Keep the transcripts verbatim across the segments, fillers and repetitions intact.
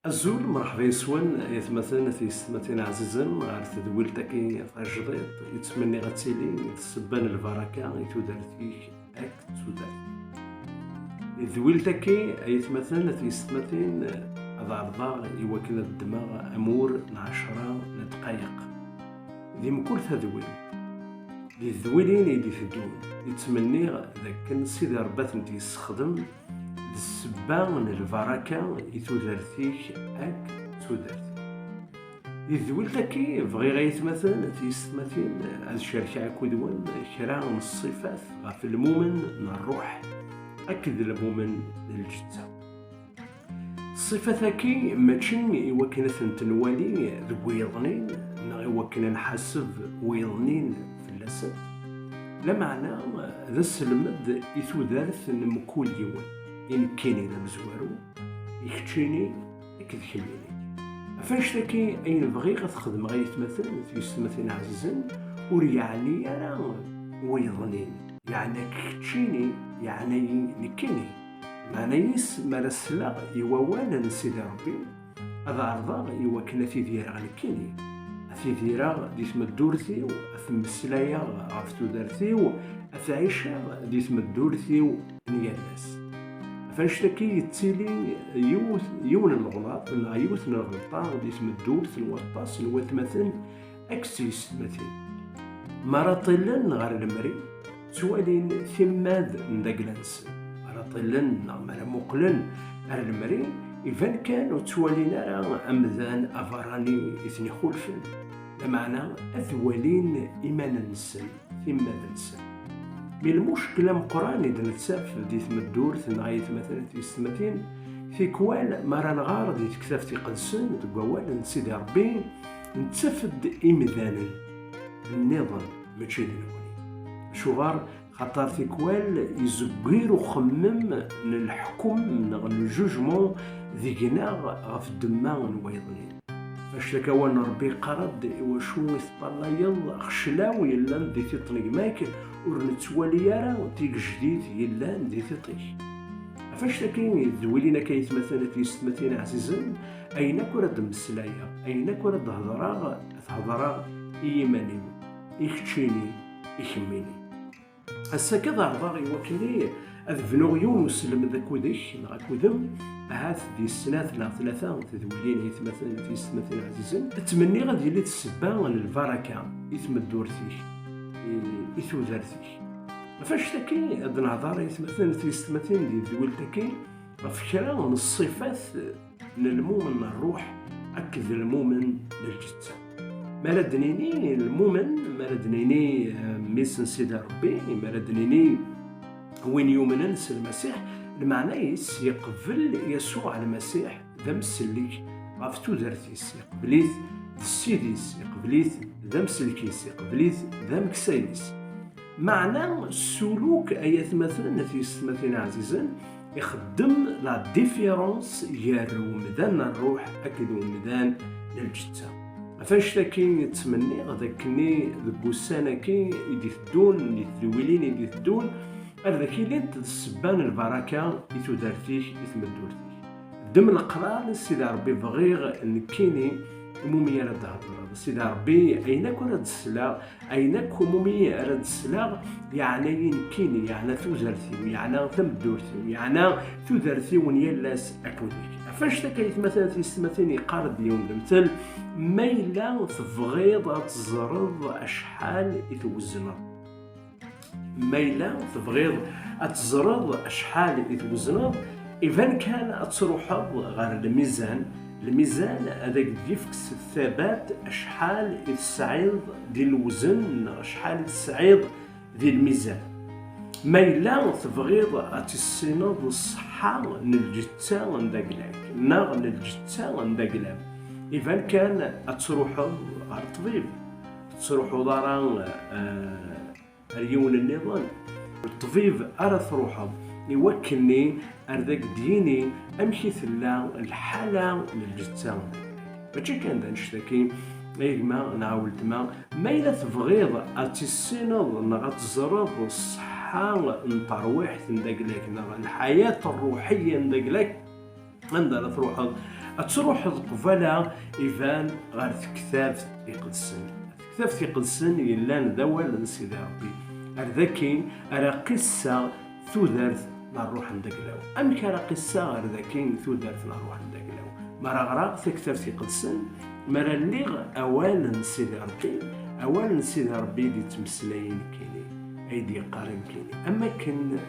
Azul, mṛeḥba yes-wen, ay atmaten, tiyessetmatin ɛzizen, ɣer tedwilt-agi tajdiṭ, yettmenni ad tili d ssebba n lbaraka i tudert-ik akked tudert. Di tedwilt-agi, ay atmaten, tiyessetmatin, ad ɛerḍeɣ i wakken ad ddmeɣ amur n ɛecṛa n ddqayeq. Di mkul tadwilt, di tedwilin i d-iteddun, yettmenni d akken Sidi Ṛebbi ad tent-yessexdem d ssebba n lbaraka i tudert-ik akked tudert-ik. Di tedwilt-agi, bɣiɣ ay atmaten, tiyessetmatin, ad cerkeɣ akked-wen kra n ṣṣifat ɣef lmumen n ṛṛuḥ akked lmumen n lǧetta. Ṣṣifat-agi mačči i wakken ad tent-nwali deg wiyeḍnin, neɣ i wakken ad nḥaseb wiyeḍnin fell-asent. Lameɛna d aselmed i tudert n mkul yiwen, i nekkini d amezwaru, i keččini akked kemmini. Ɣef annect-agi ayen bɣiɣ ad t-xedmeɣ ay atmaten, tiyessetmatin ɛzizen, ur yeɛni ara wiyeḍnin, yeɛni-ak keččini, yeɛni-yi nekkini. Meɛna-is, mi ara sleɣ i wawal n Sidi Ṛebbi, ad ɛerḍeɣ i wakken ad t-idireɣ nekkini. Ad t-idireɣ di tmeddurt-iw, ad t-mmeslayeɣ ɣef tudert-iw, ad t-ɛiceɣ di tmeddurt-iw n yal ass. Ɣef annect-agi yettili yiwet, yiwen n leɣlaḍ neɣ yiwet n lɣelṭa di tmeddurt n waṭas n watmaten akked tiyessetmatin. Mi ara ṭillen ɣer lemri, ttwalin timmad n dagla-nsen. Mi ara ṭillen neɣ mi ara muqlen ar lemri, iban kan ur ttwalin ara amdan aberrani i ten-ixulfen. Lameɛna ad walin iman-nsen, timmad-nsen. Mi lmuckel ameqqran i d-nettaf di tmeddurt neɣ ay atmaten tiyessetmatin, tikwal mi ara nɣar di tektabt iqedsen deg wawal n Sidi Ṛebbi, nettaf-d imdanen nniḍen mačči d nekkni. Acuɣer? Xaṭer tikwal izeggir uxemmem n leḥkem neɣ n le jugement deg-neɣ ɣef ddemma n wayeḍnin. Ɣef annect-agi awal n Ṛebbi yeqqar-d: "Iwacu i teṭṭalayeḍ axeclaw yellan di tiṭ n gma-k, ur nettwali ara tigejdit yellan di tiṭ-ik?" Ɣef annect-agi d tedwilin-agi ay atmaten, tiyessetmatin ɛzizen, ayen akk ara d-mmeslayeɣ, ayen akk ara d-hedṛeɣ, ad t-hedṛeɣ i yiman-iw, i keččini, i kemmini. Ass-agi ad ɛerḍeɣ i wakken ad bnuɣ yiwen uselmed akked-k neɣ akked-m, ahat di snat neɣ tlata tedwilin ay atmaten, tiyessetmatin ɛzizen, ttmenniɣ ad yili d ssebba n lbaraka i tmeddurt-ik, i, i tudert-ik. Ɣef annect-agi ad nehḍer ay atmaten, tiyessetmatin, di tedwilt-agi, ɣef kra n ṣṣifat n lmumen n ṛṛuḥ akked lmumen n lǧetta. Mi ara d-nini lmumen, mi ara d-nini, eh, mmi-s n Sidi Ṛebbi, mi ara d-nini win yumnen s Lmasiḥ, lmeɛna-is yeqbel Yasuɛ Lmasiḥ d amsellek ɣef tudert-is, yeqbel-it d Ssid-is, yeqbel-it d amsellek-is, yeqbel-it d ameksa-is. Meɛna ssuluk, ay atmaten, tiyessetmatin ɛzizen, ixeddem la différence gar umdan n ṛṛuḥ akked umdan n lǧetta. Ɣef annect-agi ttmenniɣ d akken deg ussan-agi i d-iteddun, di tedwilin i d-iteddun, ar d ak-ilint d ssebba n lbaraka i tudert-ik, i tmeddurt-ik. Ddem leqrar, Sidi Ṛebbi, bɣiɣ nekkini umi ara d-thedreḍ. Sidi Ṛebbi, ayen akk ara d-sleɣ, ayen akk umi ara d-sleɣ, yeɛna-yi nekkini, yeɛna tudert-iw, yeɛna tameddurt-iw, yeɛna tudert-iw n yal ass akked-k. Ɣef annect-agi ay atmaten, tiyessetmatin, yeqqar-d yiwen lemtel: "Ma yella tebɣiḍ ad teẓreḍ acḥal i twezneḍ, ma yella tebɣiḍ ad teẓreḍ acḥal i twezneḍ, iban kan ad truḥeḍ ɣer lmizan, lmizan ad ak-d-yefk s thabat acḥal i tesɛiḍ di lewzen neɣ acḥal i tesɛiḍ di lmizan. Ma yella tebɣiḍ ad tissineḍ ṣṣeḥḥa n lǧetta n dagla-k neɣ n lǧetta n dagla-m, iban kan ad truḥeḍ ɣer ṭṭbib. Ur tettruḥuḍ ara, eh, ar yiwen nniḍen. Ṭṭbib ara truḥeḍ i wakken ar d ak-d-yini amek i tella lḥala n lǧetta." Mačči kan d annect-agi, a gma neɣ a weltma, ma yella tebɣiḍ ad tissineḍ neɣ ad teẓreḍ ṣṣeḥḥa n terwiḥt n dagla-k neɣ lḥayat ṛṛuḥiyya n dagla-k, anda ara truḥeḍ? Ad truḥeḍ qbala iban ɣer tektabt iqedsen. Tektabt iqedsen yellan d awal n Sidi Ṛebbi. Ar daki ara qisseɣ tudert n ṛṛuḥ n daglaw. Amek ara qisseɣ ar daki tudert n ṛṛuḥ n daglaw? Mi ara ɣreɣ taktabt iqedsen, mi ara lliɣ awal n Sidi Ṛebbi, awal n Sidi Ṛebbi i d-yettmeslayen nekkini, ay d-yeqqaren nekkini. Am akken, eh,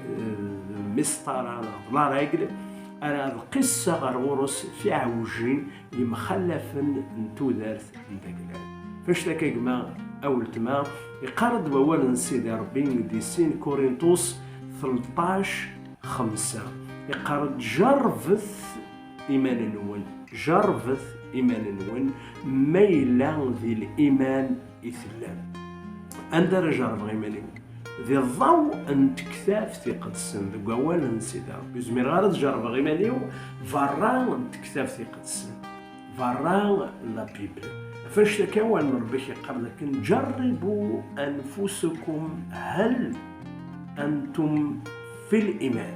d lmisṭara neɣ d la règle, ara ad qisseɣ ɣer ɣur-s tiɛewjin yemxallafen n tudert n daglaw. Fact akka gma, a weltma, iqqar-d wawal n Sidi Ṛebbi di sin Kurintus tleṭṭac xemsa. Iqqar-d: "Jerrbet iman-nwen, jerrbet iman-nwen, ma yella di liman i tellam." Anda ara jerrbeɣ iman-iw? Di ḍḍaw n tektabt iqedsen, deg wawal n Sidi Ṛebbi. Ur zmireɣ ara ad jerrbeɣ iman-iw berra n tektabt iqedsen, berra n la Bible. Ɣef annect-agi awal n Ṛebbi yeqqar dakken: "Ǧerribu anfusakum hal antum fil iman."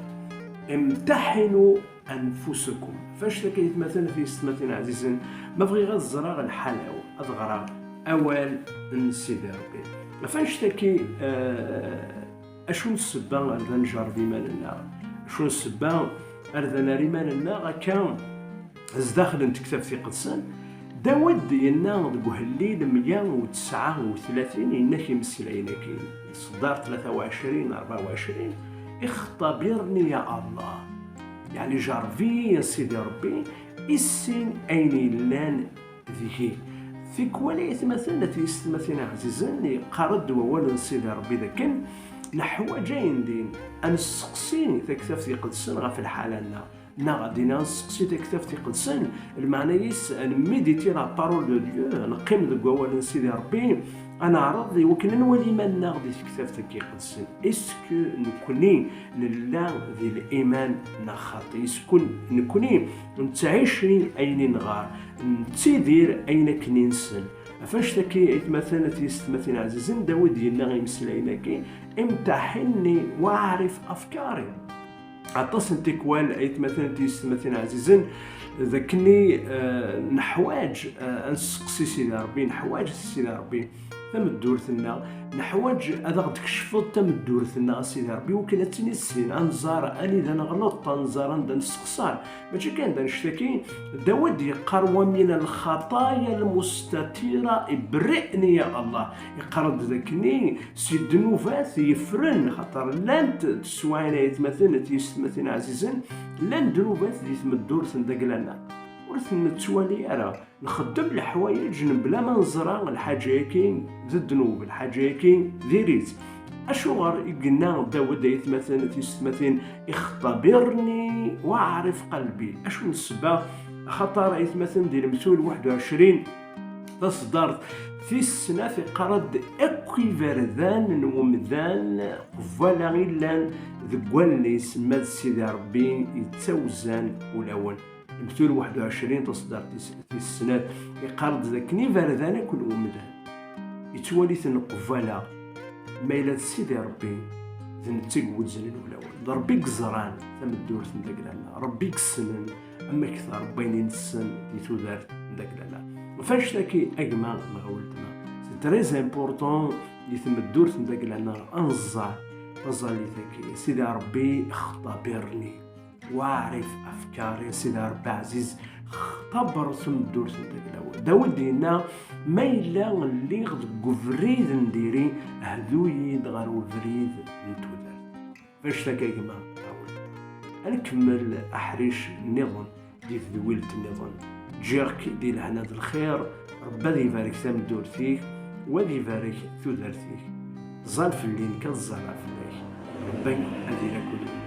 Imtaḥinu anfusakum. Ɣef annect-agi, aytmaten, tiyessetmatin ɛzizen, ma bɣiɣ ad ẓreɣ lḥala-w, ad ɣreɣ awal n Sidi Ṛebbi. Ɣef annect-agi, eh, acu n ssebba ar da njerreb iman-nneɣ? Acu n ssebba ar da nerr iman-nneɣ akka zdaxel n tektabt iqedsen? Dawed yenna deg uhellil meyya u tesɛa u tlatin, yenna-k imeslayen-agi, ṣṣdar tlata u ɛecrin, rebɛa u ɛecrin: "Ixtabirni ya Allah." Yeɛni, jerreb-iyi a Sidi Ṛebbi, issin ayen yellan deg-i. Tikwal, aytmaten, tiyessetmatin ɛzizen, yeqqar-d wawal n Sidi Ṛebbi dakken neḥwaǧ ayen din ad nesteqsi taktabt iqedsen ɣef lḥala-nneɣ. Neɣ ad d-iniɣ nesteqsi taktabt iqedsen, lmeɛna-is ad nmiditi la parole de Dieu, neqqim deg wawal n Sidi Ṛebbi, ad neɛreḍ i wakken ad nwali iman-nneɣ di tektabt-agi iqedsen. Est-ce que nekkni nella di liman neɣ xaṭi? Est-ce que nekkni nettɛici ayen i nɣar, nettidir ayen akken i nessen? Ɣef annect-agi, aytmaten, tiyessetmatin ɛzizen, Dawed yenna imeslayen-agi: "Imtaḥinni waɛrif afkari." Aṭas n tikwal, aytmaten, tiyessetmatin ɛzizen, d akken i, eh, neḥwaǧ, eh, ad nesteqsi Sidi Ṛebbi, neḥwaǧ Sidi Ṛebbi tameddurt-nneɣ, neḥwaǧ ad aɣ-d-tkecfeḍ tameddurt-nneɣ a Sidi Ṛebbi, wakken ad tt-nissin, ad nẓer anida neɣleṭ, ad nẓer anda nessexṣar. Mačči kan d annect-agi, Dawed yeqqar: "Wa min lxaṭaya lmustatira ibri'ni ya Allah." Yeqqar-d d akken si ddnubat yeffren, xaṭer llant teswaɛin, aytmaten, tiyessetmatin ɛzizen, llan ddnubat di tmeddurt n dagla-nneɣ. Ur ten-nettwali ara. Nxeddem leḥwayeǧ mebla ma neẓra lḥaǧa-agi d ddnub, lḥaǧa-agi d irit. Acuɣer i yenna Dawed, aytmaten, tiyessetmatin: "Ixtabirni waɛrif qalbi"? Acu n ssebba? Axaṭer, aytmaten, di Lemtul waḥed u ɛecrin, taṣeddart tis snat, iqqar-d: "Akk iberdan n wemdan qbala i llan deg wallen-is, ma d Sidi Ṛebbi yettawzan ulawen." Lemtul waḥed u ɛecrin, taṣeddart tis, tis snat, iqqar-d dakken iberdan akk n wemdan yettwali-ten qbala, ma yella d Sidi Ṛebbi, d netta i iwezznen ulawen. D Ṛebbi i yeẓran tameddurt n dagla-nneɣ, Ṛebbi i yessnen amek tṛebba ayen i nessen di tudert n dagla-nneɣ. Ɣef annect-agi, a gma neɣ a weltma, c'est très important di tmeddurt n dagla-nneɣ ad nẓer taẓallit-agi: "Sidi Ṛebbi, xtabirni waɛrif afkari", a Sidi Ṛebbi ɛziz, xtaber tameddurt n dagla-w. Dawed yenna: "Ma yella lliɣ deg ubrid n diri, hdu-yi-d ɣer ubrid n tudert." Ɣef annect-agi, a gma, a weltma, ad nkemmel aḥric nniḍen di tedwilt nniḍen. Ǧǧiɣ-k di lehna d lxir, Ṛebbi ad ibarek tameddurt-ik, u ad ibarek tudert-ik. Ẓal fell-i, nekk ad ẓaleɣ fell-ak. Ṛebbi ad ila akk-,